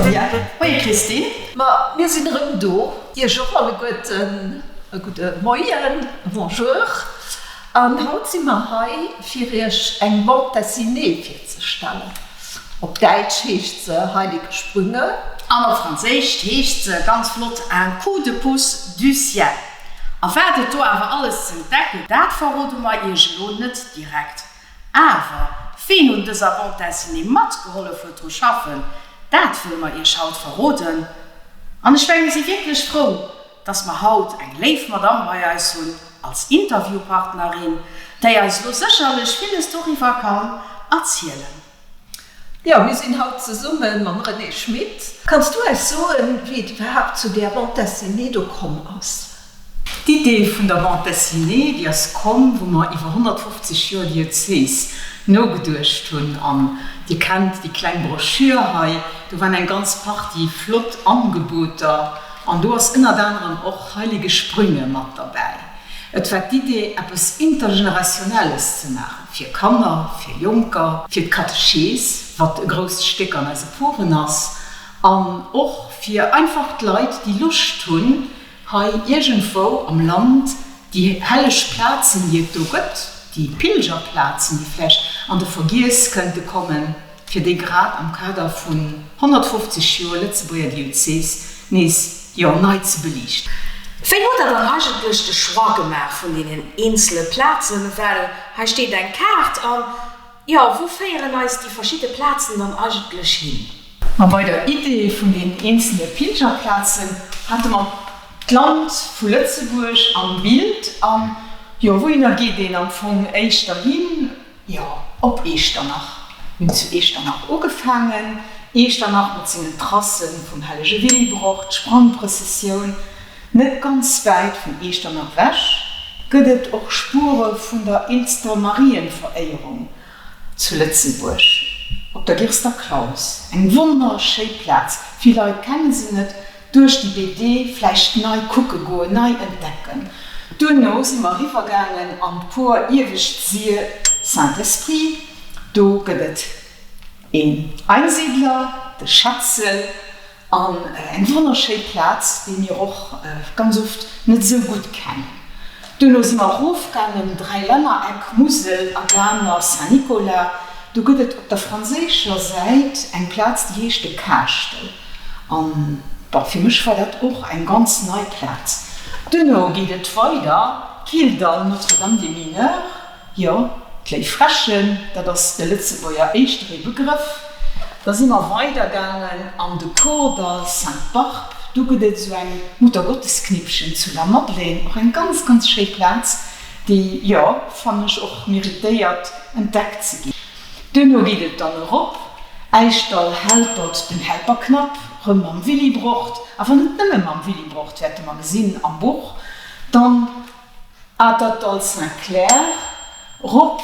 Sonja. Moie Christine. Ma mir sinn erëm do. Iech och alleguerten e gudde Moien, e Bonjour. An haut si mer hei, fir iech eng Bande dessinée virzestellen. Op Däitsch heescht se Heilige Sprünge. An op Franséisch heescht se ganz flott Un coup de pouce du ciel. A wat et do awer alles ze entdecke dat verrode mer iech elo net direkt. Awer ween un dëser Bande dessinée matgehollef huet dru schaffen, dat wëlle mer iech haut verroden. An ech menge mir si wierklech frou, dass mer haut eng léif Madamm bei eis hunn als Interviewpartnerin, déi eis elo sécherlech villes doriwwer kann erzielen. Jo, mir sinn haut zesumme mam René Schmit. Kanns du eis soen, wéi et iwwerhaapt zu där Bande dessinée do komm ass? D'Idee vun der Bande dessinée, déi ass komm, wou mer iwwer 150 Joer Diözes nogeduecht hunn. An Dir kennt déi kleng Broschür hei, do waren eng ganz Partie flott Angeboter an do ass ënnert anerem och Heilige Sprünge mat derbäi. Et war d'Idee, eppes Intergenerationelles ze maachen, fir Kanner, fir Jonker, fir d'Katechees, wat e grousst Stéck an eise Poren ass, an och fir einfach d'Leit, déi Loscht hunn, Hei iergendwou am Land, déi helleg Plazen, déi et do gëtt, déi Pilgerplazen, déi vläicht an de Vergiess kënnte kommen, fir déi grad am Kader vun 150 Joer Lëtzebuerger Diözes nees, jo, nei ze beliichten. Wéi hutt Der dann eigentlech de Choix gemaach vun deenen eenzele Plazen? Well hei steet eng Kaart an Jo, wou féieren eis déi verschidde Plazen dann eigentlech hin? Ma bei der Idee vun den eenzele Pilgerplazen hate mer d'Land vu Lëtzebuerg am Bild. An jo, wouhinner geet een am Fong éischter hin? Jo, op Eechternach. Mir hunn zu Eechternach ugefaangen. Eechternach mat sengen Tracen vum hellege Willibrord, d'Sprangprëssessioun. Net ganz wäit vun Eechternach ewech gëtt et och Spuere vun der eelster Marienveréierung zu Lëtzebuerg, op der Girster Klaus. Eng wonnerschéi Plaz, vill Leit kenne se net, duerch déi BD vläicht nei kucke goen, nei entdecken. Duerno si mer eriwwer gaangen an d'Por Iewescht Sir Saint-Esprit, do gëtt et een Einsiedler, de Schetzel, An eng wonnerschéi Plaz, déi mir och ganz oft net esou gutt kennen. Duerno si mer erofgaangen, Dräilännereck, Musel, Agamer, Saint-Nicolas. Do gëtt et op der franséischer Säit eng Plaz, déi heescht de Kaaschtel. An, bon, fir mech war dat och eng ganz nei Plaz. Duerno geet et weider, Kildall, Notre-Dame des Mineurs. Jo, d'Léif Fräschen, dat ass de Lëtzebuerger éischter ee Begrëff. Da si mer weidergaangen an de Kordall Sainte-Barbe. Do gëtt et esou eng Muttergottesknippchen zu La Madeleine, och eng ganz, ganz schéi Plaz, déi, jo, fannen ech, och méritéiert entdeckt ze ginn. Duerno geet et dann erop Äischdall, Helpert, den Helperknapp, rëm mam Willibrord, awer net nëmme mam Willibrord, wäerte mer gesinn am Buch dann. Atertdall Saint-Clair, rop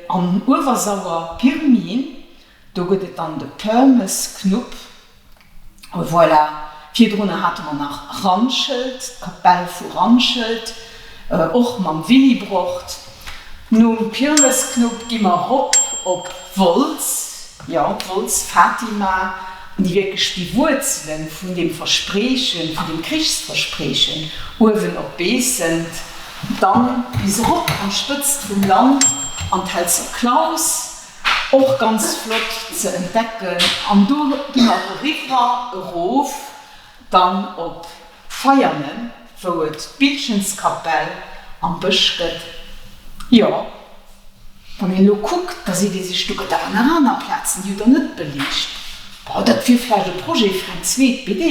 an Uewersauer, Pirmin, do gëtt et dann de Përmesknupp. Voilà, virdrunner hate mer nach Randschelt, d'Kapell vu Randschelt, och mam Willibrord. Nom Pirmesknupp gi mer rop op Wolz, jo, Wolz, Fatima, an déi wierklech déi Wuerzele vun deem Verspreechen, vun deem Krichsverspreechen uewen op Beessent, dann bis erop an d'Spëtzt vum Land an d'Helzer Klaus, och ganz flott ze entdecken, an do gi mer eriwwer erof dann op Veianen, wou et d'Bildchenskapell am Bësch gëtt. Jo, wann een elo kuckt, da seet ee sech, do gëtt awer nach aner Plazen, déi hutt Der net beliicht. Bon, dat wier vläicht e Projet fir eng zweet BD.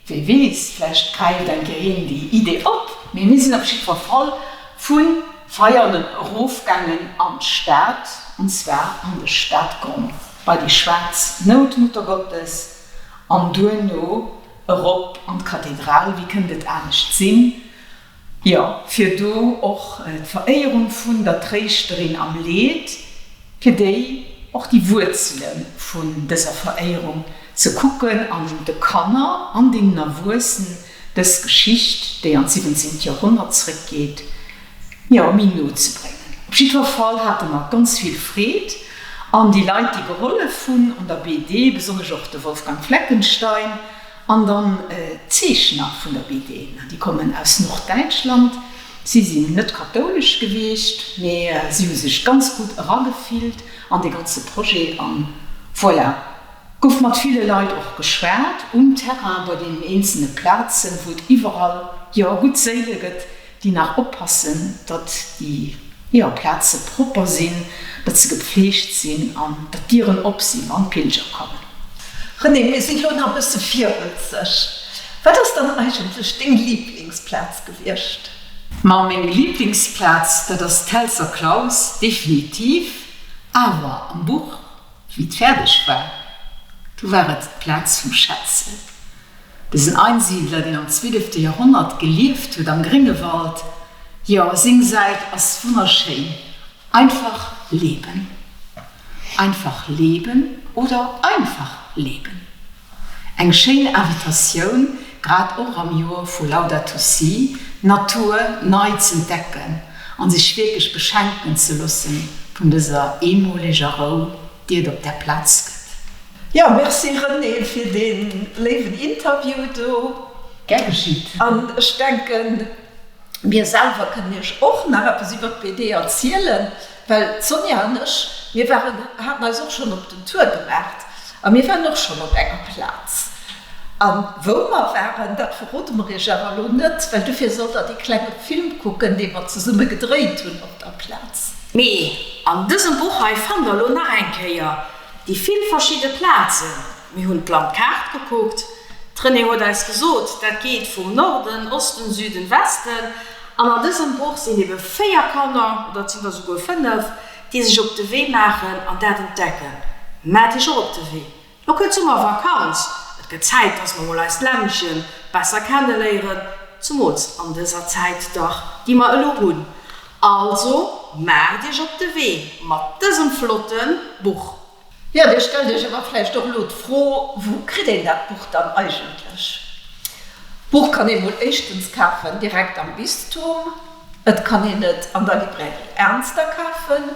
Wee weess, vläicht gräift eng Kéier een déi Idee op. Mee mir sinn op jiddwer Fall vu Veianen erofgaangen an d'Stad, an zwar an de Stadgronn bei déi schwaarz Noutmuttergottes an duerno erop an d'Kathedral, wéi kënnt et anescht sinn, jo, fir do och d'Veréierung vun der Tréischterin am Leed, fir déi och déi Wuerzele vun dëser Veréierung ze kucken an de Kanner an deenen Erwuessen dës Geschicht, déi an d'siwwenzeent Joerhonnert zréckgeet, jo, méi no ze bréngen. Op jiddwer Fall hate mer ganz vill Freed. An déi Leit, déi gehollef hunn an der BD, besonnesch och de Wolfgang Fleckenstein an dann d'Zeechner vun der BD, déi kommen aus Norddäitschland. Si sinn net kathoulesch gewiescht, mee si hu sech ganz gutt eragefillt an dee ganze Projet an voilà, gouf mat ville Leit och geschwat um Terrain bei deenen eenzelne Plazen, wou et iwwerall, jo, gutt Séile gëtt, déi nach oppassen, datt déi, jo, Plaze propper sinn, datt se gepflegt sinn an datt d'Dieren op sinn, wann d'Pilger kommen. Renée, mir si lo nach e bësse virwëtzeg. Wat ass dann eigentlech deng Liblingsplaz gewiescht? Ma meng Liblingsplaz, dat ass d'Helser Klaus, definitiv. Awer am Buch, wéi et fäerdeg war, du war et d'Plaz vum Schetzel. Dësen Einsiedler, deen am zwielefte Joerhonnert gelieft huet am Gréngewald, jo, seng Säit ass wonnerschéin. Einfach leben. Einfach leben oder einfach leben. Eng schéin Invitatioun, grad och am Joer vu Laudato Si, d'Natur nei z'entdecken an sech wierklech beschenken ze loossen vun dëser eemoleger Rou, déi et op där Plaz gëtt. Jo, merci René fir dee léiwen Interview do. Gär geschitt. An ech denken, mir selwer kënnen Iech och nach eppes iwwer d'BD erzielen, well d'Sonja an ech, mir waren, haten eis och schonn op den Tour gemaacht a mir waren och schonn op enger Plaz. A wou mer waren, dat verrode mer Iech awer elo net, well dofir sollt Der dee klenge Film kucken, dee mer zesumme gedréit hunn op der Plaz. Mee an dësem Buch hei fannt der elo nach eng Kéier Déi vill verschidde Plazen, mir hunn d'Landkaart gekuckt, d'Renée huet eis gesot, dat geet vum Norden, Osten, Süden, Westen, an an dësem Buch sinn ebe 4 Kanner, oder et sinn der souguer 5, déi sech op de Wee maachen an dat entdecken. Maacht iech och op de Wee, lo kënnt d'Summervakanz, et gëtt Zäit, dass mer mol eist Ländchen besser kenneléieren, zumools an dëser Zäit dach, déi mer elo hunn. Also maacht iech op de Wee mat dësem flotte Buch! Jo, dir stellt iech awer vläicht och elo d'Fro, Wou kritt een dat Buch dann eigentlech? D'Buch kann ee mol éischtens kafen direkt am Bistum, et kann een et an der Librairie Ernster kafen,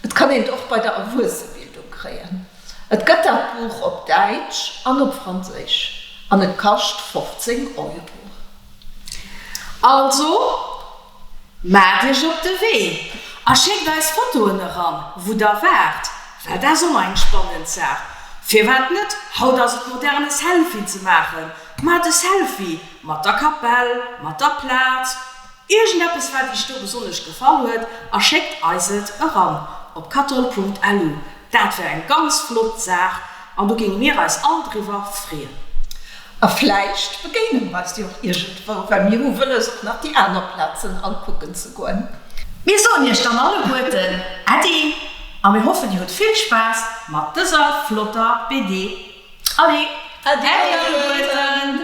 et kann een et och bei der Erwuessebildung kréien. Et gëtt dat Buch op Däitsch an op Franséisch an et kascht 15 Euro. Also Maacht iech op de Wee a schéckt eis Fotoen eran, wou der waart, well dat ass och eng spannend Saach. Firwat net, haut ass et modern e Selfie ze maachen, maacht e Selfie mat der Kapell, mat der Plaz, iergendeppes wat iech do besonnesch gefall huet a schéckt eis et eran op kathol.lu. Dat wär eng ganz flott Saach an do géinge mir eis all driwwer freeën. A vläicht begéine mer eis jo och iergendwou, well mir hu wëlles och nach déi aner Plazen all kucken ze goen. Mir soen iech dann alleguerten Äddi a mir hoffen dir hutt vill Spaass mat dëser flotter BD. Allez, Äddi alleguerten!